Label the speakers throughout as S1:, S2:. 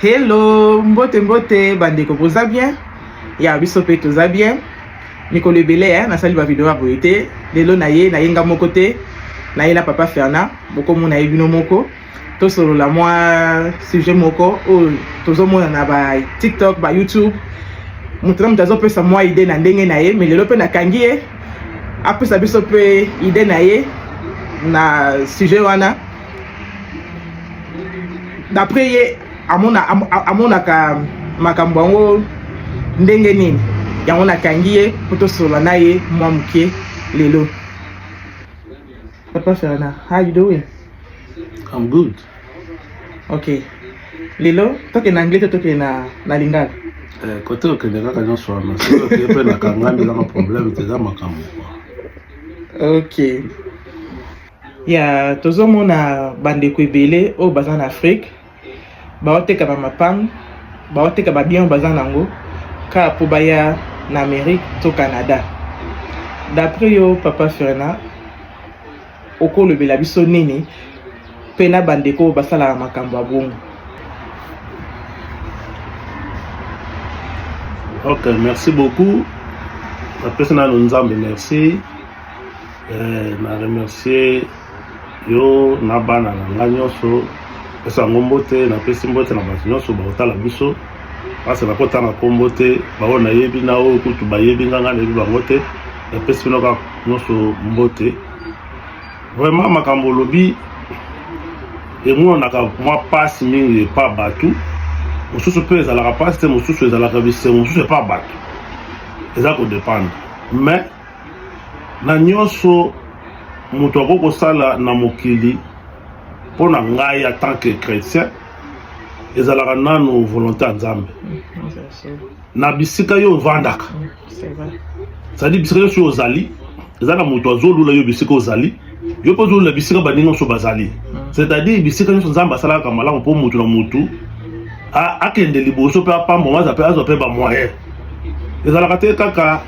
S1: Hello, mbote mbote bandeko, boza bien? Ya biso pe toza bien. Mikolo ebele eh, nasali ba video ya boye te. Lelo na ye, na ye nga moko te. Na ye na papa Fernand, bokomona ye bino moko. Tosolola mwa sujet moko oyo tozomona na ba TikTok, ba YouTube. Moto na moto azopesa mwa idée na ndenge na ye, mais lelo pe nakangi ye apesa biso pe idée na ye na sujet wana. D'après ye amona amonaka makambo yango ndenge nini, yango nakangi ye mpo tosolola na ye mwa moke lelo. Papa Fernand, how you doing?
S2: I'm good.
S1: Ok, lelo tokende na anglais to tokende na lingala?
S2: Eh, kote okende kaka nyonso wana, soki okeye mpe nakangami ezanga problème te, eza makambo.
S1: Ok, ya tozomona bandeko ebele oyo baza na Afrique baoteka ba mapango, baoteka ba bien baza nango kaka mpo baya na Amérique to Canada. D'après yo papa Fernand, okolobela biso nini mpe na bandeko oyo basalaka makambo ya bongo?
S2: Ok, merci beaucoup. Napesi nano Nzambe merci. Na remercier yo na bana na nga nyonso. Pesa yango mbote, napesi mbote na bato nyonso bakotala biso. Parce nakotanga kombo te, baoyo nayebi na oyo kutu bayebi nga, nga nayebi bango te. Napesi bino kaka nyonso mbote. Vraiment makambo olobi emonanaka mwa pasi mingi epa bato mosusu, mpe ezalaka pasi te, mosusu ezalaka bisengo, mosusu epa bato eza kodépendre. Mais na nyonso moto akoki kosala na mokili, mpo na ngai en tant que chrétien, ezalaka nano volonté ya Nzambe na bisika yo ovandaka. C'est-à-dire bisika nyonso oyo ozali, eza na moto azolula yo bisika ozali, yo mpe ozolula bisika baninga nyonso bazali. C'est-à-dire bisika nyonso Nzambe asalaka malamu mpo motu na motu akende liboso mpe apambwama, aza mpe azwa mpe bamoyen. Ezalaka te kaka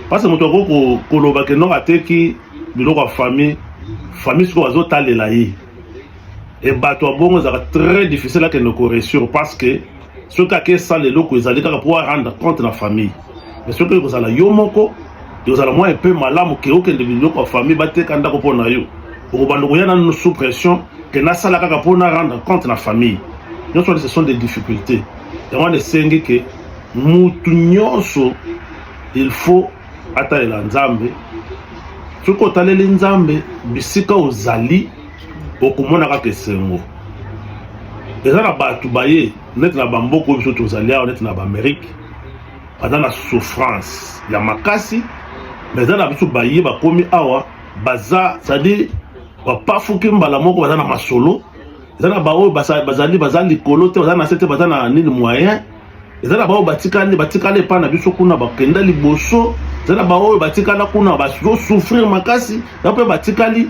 S2: parce moto akoki koloba ke non, ateki biloko ya famille, famille sikoyo bazotalela ye. E bato ya bongo ezalaka très difficile akende koréussir, parce que soki ake esala eloko ezali kaka mpo arendre compte na famille. Mais soki ekozala yo moko, ekozala mwa mpe malamu ke okende biloko ya famille bateka ndako mpo na yo, okobanda koya nanu sous pression ke nasala kaka mpo na rendre compte na famille. Nyonso wana, ce sont des difficultés. Yango wana esengi ke mutu nyonso il faut atalela Nzambe. Soki otaleli Nzambe bisika ozali, okomona kaka esengo. Eza na bato baye neti na bamboka oyo biso tozali awa, neti na baAmérique, baza na souffrance ya makasi. Mais eza na biso baye bakomi awa, baza, c'est-à-dire bapafuki mbala moko, baza na masolo. Eza na baoyo bazali, baza likolo te, baza na se te, baza na nini moyen. Eza na baoyo batikali epai na biso kuna, bakenda liboso. Eza na baoyo batikala kuna, bazosouffrir makasi, na mpe batikali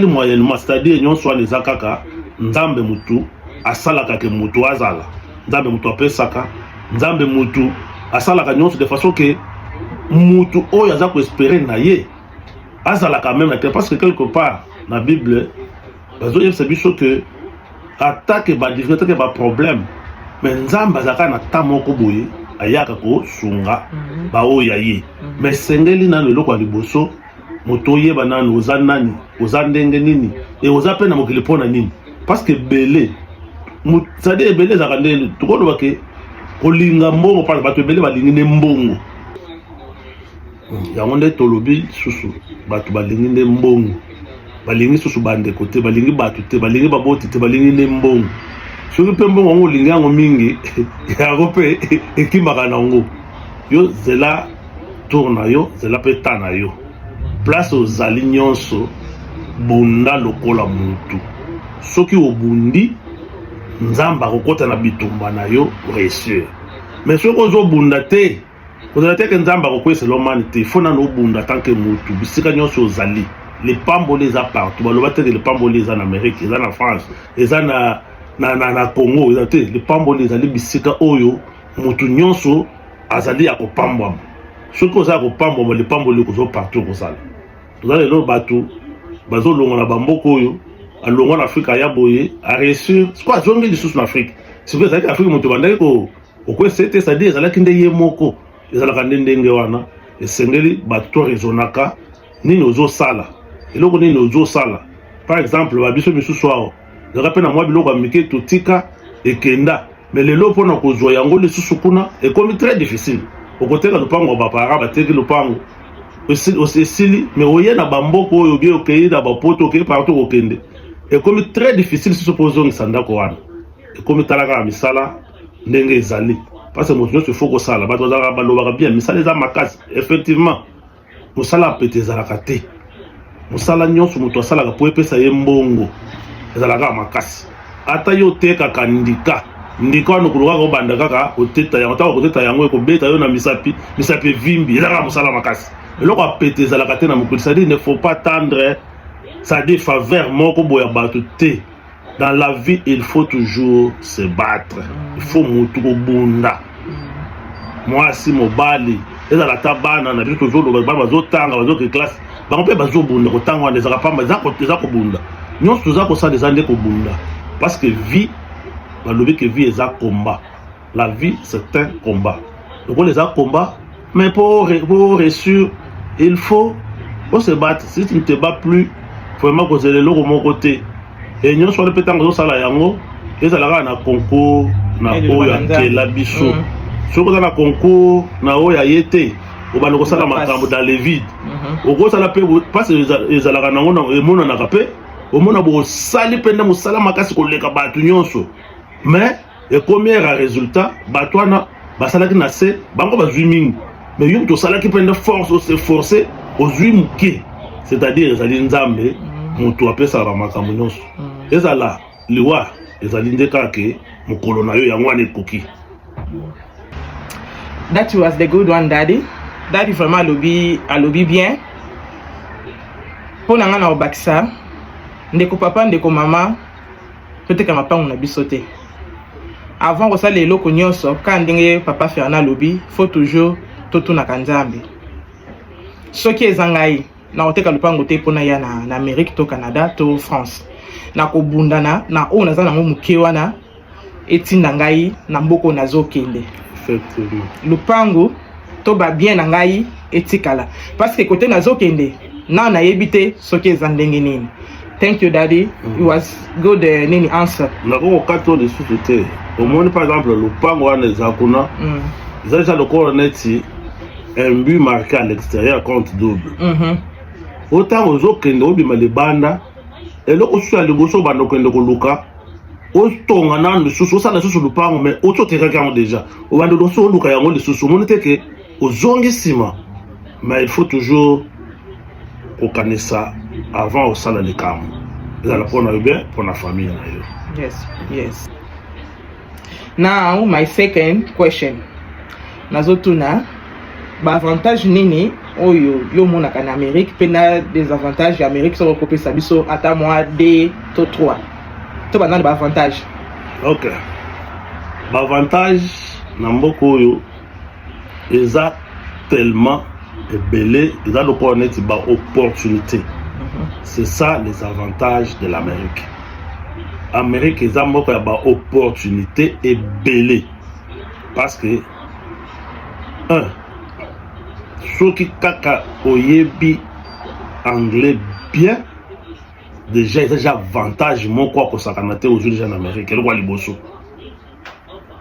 S2: moyennement. C'est-à-dire nyonso wana eza kaka Nzambe mutu asalaka ke mutu azala, Nzambe mutu apesaka, Nzambe mutu asalaka nyonso de façon ke mutu oyo aza koespérer na ye azalaka même te. Parce que quelque part na Bible bazoyebisa biso ke ata ke badifficulté, ke baproblème, mais Nzambe azalaka na temps moko boye ayaka kosunga baoyo ya ye. Mais esengeli nano eloko ya liboso, moto oyeba nano oza nani, oza ndenge nini, e oza mpe na mokili mpo na nini. Parce que ebele, c'est-à-dire ebele ezalaka nde tokoloba ke kolinga mbongo, mpana bato ebele balingi nde mbongo. Yango nde tolobi lisusu, bato balingi nde mbongo, balingi susu bandeko te, balingi bato te, balingi baboti te, balingi nde mbongo. Soki mpe mbongo yango olingi yango mingi, yango mpe ekimaka nango yo. Zela tour na yo, zela mpe ta na yo. Place ozali nyonso, bunda lokola mutu. Soki obundi, Nzambe akokɔta na bitumba na yo, réussir. Mais soki ozobunda te, kozala te ke Nzambe akokwesela omani te. Fo nano obunda tant que mutu bisika nyonso ozali. Lipamboli eza partout. Baloba te ke lipamboli eza na Amérique, eza na France, eza na Congo, eza te. Lipamboli ezali bisika oyo mutu nyonso azali ya kopambwama. Soki oza ya kopambwama, lipamboli ekozwa partout. Okozala toza lelo, bato bazolongola bamboka oyo. Alongwa na Afrique, aya boye, aréussir, sikoyo azongi lisusu na Afrique. Sikoyo ezalaki Afrique moto ebandaki kokwesa te, c'est-à-dire ezalaki nde ye moko. Ezalaka nde ndenge wana. Esengeli bato to raisonnaka nini ozosala, eloko nini ozosala. Par exemple, babiso misusu awa ezalaka mpe na mwa biloko ya mike totika ekenda, mais lelo mpona kozwa yango lisusu kuna ekomi très difficile. Okoteka lopango ya baparents, bateki lopango, esili, mais oye na bamboka oyo obie, okei na bapoto, okei partout, kokende ekomi très difficile susu mpo ozongisa ndako wana. Ekomi tala kaka misala ndenge ezali, parce que moto nyonso ifo kosala. Bato bazalaka, balobaka bien, misala eza makasi. Effectivement, mosala ya pete ezalaka te. Mosala nyonso moto asalaka mpo epesa ye mbongo ezalaka makasi. Ata yo otekaka ndika, ndika wana okolokaka, obanda kaka koteta yango, ntango koteta yango ekobeta yo na misapi, misapi evimbi. Eza kaka mosala makasi. Eloko ya pete ezalaka te na mokili. C'est-à-dire, ne faut pas attendre, c'est-à-dire faveur moko boya bato te. Dans la vie, il faut toujours se battre, il faut motu kobunda. Mwasi, mobali, ezala ata bana na biso, tozoloba bana bazotanga, bazoke classe, bango mpe bazobunda. Kotanga wana ezalaka pamba, eza kobunda. Nyonso toza kosala eza nde kobunda, parce que vie, balobi ke vie eza combat. La vie, c'est un combat. Lokola eza combat, mais pour réussir, il faut se battre. Si tu ne te bats plus, vraiment kozela eloko moko te. E nyonso wana mpe, ntango ozosala yango, ezala kaka na concours na oyo akela biso. Soki oza na concours na oyo aye te, obanda kosala makambo dans le vide. Okosala mpe mpasi, ezalaka nango, emonanaka mpe. Omona bosali mpe nde mosala makasi koleka bato nyonso, mais ekomi ya résultat, bato wana basalaki na se, bango bazwi mingi, mais yo moto osalaki mpe nde force, ose force, ozwi moke. C'est-à-dire, ezali Nzambe moto apesaka makambo nyonso. Ezala liwa, ezali nde kaka ke mokolo na yo yango wana ekoki.
S1: That was the good one, Daddy. Daddy vraiment alobi, alobi bien. Mpo na ngai na kobakisa, ndeko papa, ndeko mama, toteka mapango na biso te. Avant kosala eloko nyonso, kaka ndenge papa Fernand alobi, faut toujours totunaka Nzambe. Soki eza ngai, nakoteka lopango te mpona ya na Amérique to Canada to France. Nakobundana na oyo naza nango moke wana, etinda ngai na mboka oyo nazokende. Lupango to babiens na ngai etikala, parce que kote nazokende na nayebi te soki eza ndenge nini. Thank you, Daddy. It was good, nini, answer.
S2: Nakoki kokata oyo lisusu te. Omoni, par exemple, lopango wana eza kuna, eza deja lokola neti un but marqué à l'extérieur compte double. Otango ozokende, obima libanda, eloko susu ya liboso obanda okende koluka, otonga nanu lisusu, osala lisusu lupango, mais oti otekaki yango déjà, obanda lisusu oluka yango lisusu, omoni te ke ozongi nsima. Mais il faut toujours kokanisa avant osala likambo, ezala mpo na yo bien mpo na famille na yo.
S1: Yes. Now my second question, nazotuna baavantage nini oyo yo omonaka na Amérique, mpe na désavantage ya Amérique, soki okopesa biso ata mwa 2 to 3 to banda na baavantage.
S2: Ok, baavantage na mboka oyo eza tellement ebele, eza lokola neti baopportunité. C'est ça les avantages de l'Amérique. Amérique eza mboka ya baopportunité ebele, parce que un, soki kaka oyebi anglais bien, déjà eza déjà avantage moko akosakana te. Ozwi déjà na Amérique eloko ya liboso,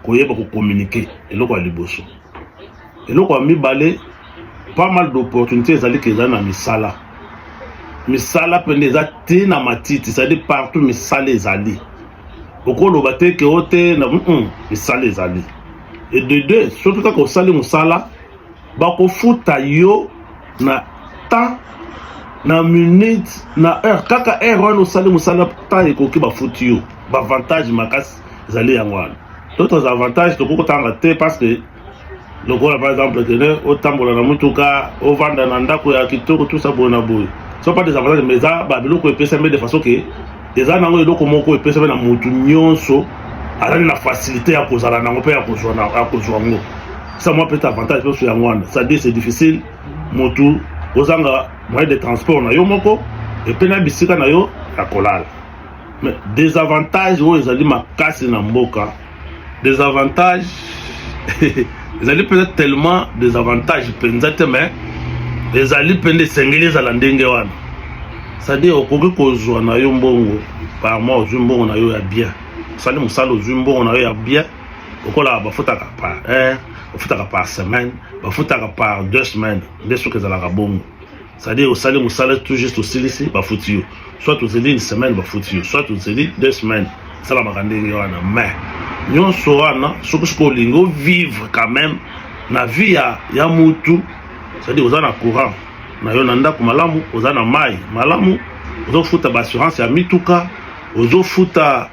S2: koyeba kocommuniquer, eloko ya liboso. Eloko ya mibale, pas mal d'opportunité ezali ke ezali na misala. Misala pene eza te na matiti, c'est-à-dire partout misala ezali. Okoloba te ke o te na misala ezali. Et de deux, soki kaka osali mosala, bakofuta yo na temps, na minute, na heure. Kaka heure wana osali mosala, temps ekoki, bafuti yo. Baavantage makasi ezali yango wana. D'autres avantages tokoki kotanga te, parce que lokola par exemple kende otambola na mutuka, ovanda na ndako ya kitoko, tout ça boye na boye, so pas des avantages, mais eza babiloko epesami de façon ke eza nango eloko moko epesami na motu nyonso azali na facilité ya kozala nango mpe ya kozwa yango. Ça moi peut-être avantage mpe so yango wana. C'est-à-dire, c'est difficile motu ozanga moyen de transport na yo moko epe na bisika na yo ya kolala. Mais désavantage oyo ezali makasi na mboka, désavantage ezali mpenza tellement désavantage mpenza te, mais ezali mpenza esengeli ezala ndenge wana. C'est-à-dire, okoki kozwa na yo mbongo par mois, ozwi mbongo na yo ya bien, osali mosala, ozwi mbongo na yo ya bien. Okola bafutaka par heure, bafutaka par semaine, bafutaka par 2 semaines nde soki ezalaka bongo. C'est-à-dire, osali mosala, tout juste osilisi, bafuti yo. Soit ozeli une semaine, bafuti yo, soit ozeli 2 semaines. Esalamaka ndenge wana. Mais nyonso wana, soki olingi ovivre quand même na vie ya mutu, c'est-à-dire oza na courant na yo na ndako malamu, oza na mai malamu, ozofuta baassurance ya mituka, ozofuta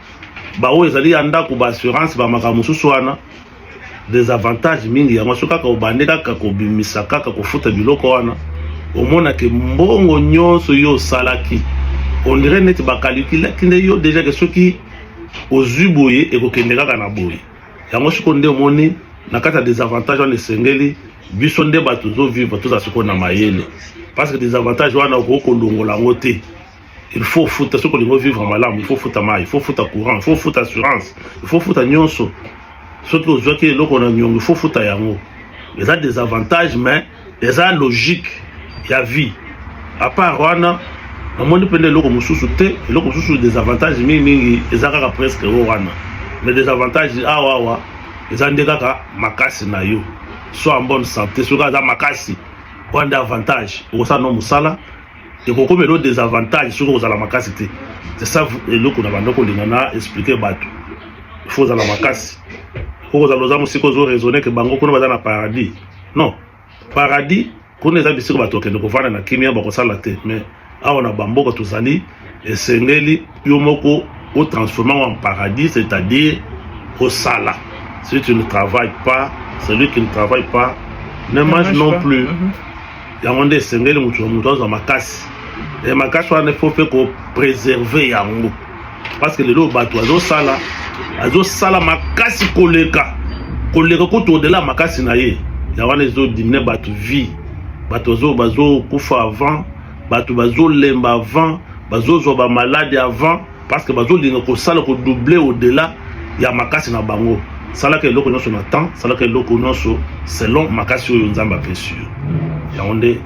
S2: baoyo ezali ya ndako, baassurance, bamakambo mosusu wana, désavantage mingi yango. Soki kaka obandi kaka kobimisa, kaka kofuta biloko wana, omonake mbongo nyonso yo osalaki, on dirait neti bacalculaki nde yo déjà ke soki ozwi boye, ekokende kaka na boye. Yango sikoyo nde omoni na kati ya désavantage wana, esengeli biso nde bato tozovivre toza sikoyo na mayele, parce que désavantage wana okoki kolongola yango te. Il faut futa. Soki olingi ovivre malamu, il faut futa mai, il faut futa courant, il faut futa assurance, il faut futa nyonso. Soki ozwaki eloko na niongo, il faut futa yango. Eza désavantage, mais eza logique ya vie. À part wana, namoni mpenza eloko mosusu te. Eloko mosusu, désavantage mingimingi eza kaka presque oyo wana. Mais désavantage awa awa eza nde kaka makasi na yo. So en bonne santé, soki aza makasi, wana nde avantage, okosala no mosala. Ekokoma elo désavantage soki kozala makasi te. C'est ça eloko na bando kolinga na expliquer bato. Il faut ozala makasi. Okozala oza mosika, ozoraisonner ke bango kuna baza na paradis. Non, paradis kuna eza bisika bato bakende kovanda na kimia, bakosala te. Mais awa na bamboka tozali, esengeli yo moko otransformer en paradis, c'est-à-dire osala. Si tu ne travailles pas, celui qui ne travaille pas ne mange non plus. Yango nde esengeli motu na motu azwa makasi. E makasi wana, faut mpe kopréserver yango, parce que lelo bato azosala, azosala makasi koleka, koleka kutu au-delà makasi na ye. Ya wana ezodiminuer bato vie. Bato bazokufa avant, bato bazolemba avant, bazozwa bamaladi avant, parce que bazolinga kosala, kodoubler au-delà ya makasi na bango. Salaka eloko nyonso na temps, salaka eloko nyonso selon makasi oyo Nzambe apesi yo. Yango nde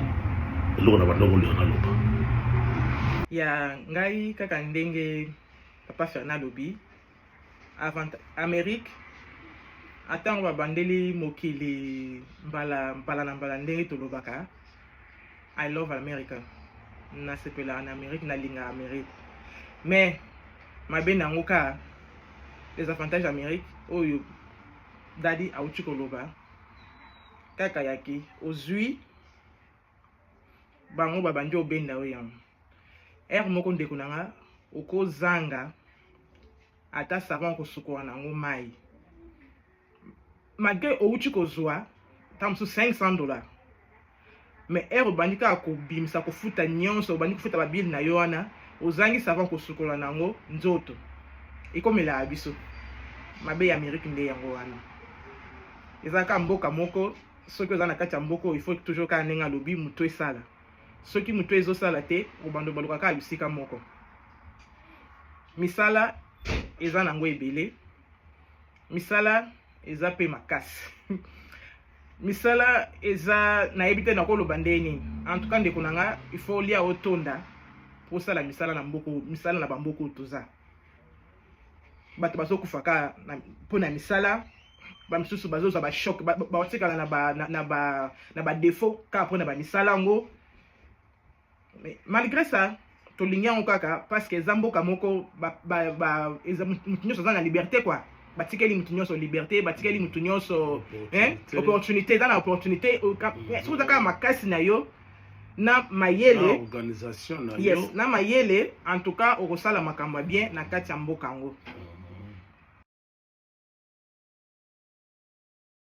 S2: eloko na banda kolinga naloba.
S1: Ya ngai kaka ndenge papa Fernand alobi, avant Amérique, atango babandeli mokili mbala mbala na mbala, ndenge tolobaka, I love America, nasepelaka na Amérique, nalingaka Amérique. Mais mabe na yango kaka, les avantages Amérique oyo daddy awuti koloba kaka, yaki ozwi bango, babandi obenda oyo yango ere moko. Ndeko na nga, okozanga ata savon kosukola nango mai, malgré owuti kozwa ta mosusu 500 $. Mais ere obandi kaka kobimisa, kofuta nyonso, obandi kofuta babills na yo wana, ozangi savon kosukola nango nzoto. Ekomelaka biso. Mabe ya Amérique nde yango wana. Ezalaka mboka moko, soki oza na kati ya mboka oyo, il faut toujours kaka ndenge alobi, moto esala. Soki moto ezosala te, obanda baluka kaka bisika moko. Misala eza nango ebele, misala eza mpe makasi, misala eza, nayebi te nakoloba nde nini. En tout cas, ndeko na nga, il faut lia otonda mpo osala misala na mboka. Misala na bamboka oyo toza, bato bazokufa kaka mpo na misala. Bamisusu bazozwa bachoc, batikala na badéfaut kaka mpo na bamisala yango. Mais malgré ça, tolingi yango kaka, parce que eza mboka moko mutu nyonso aza na liberté quoi. Batikeli mutu nyonso liberté, batikeli mutu nyonso opportunité. Eza na opportunité soki oza kaka makasi na yo na mayele.
S2: Organisation na
S1: Yes, na mayele. En tout cas, okosala makambo ya bien na kati ya mboka yango.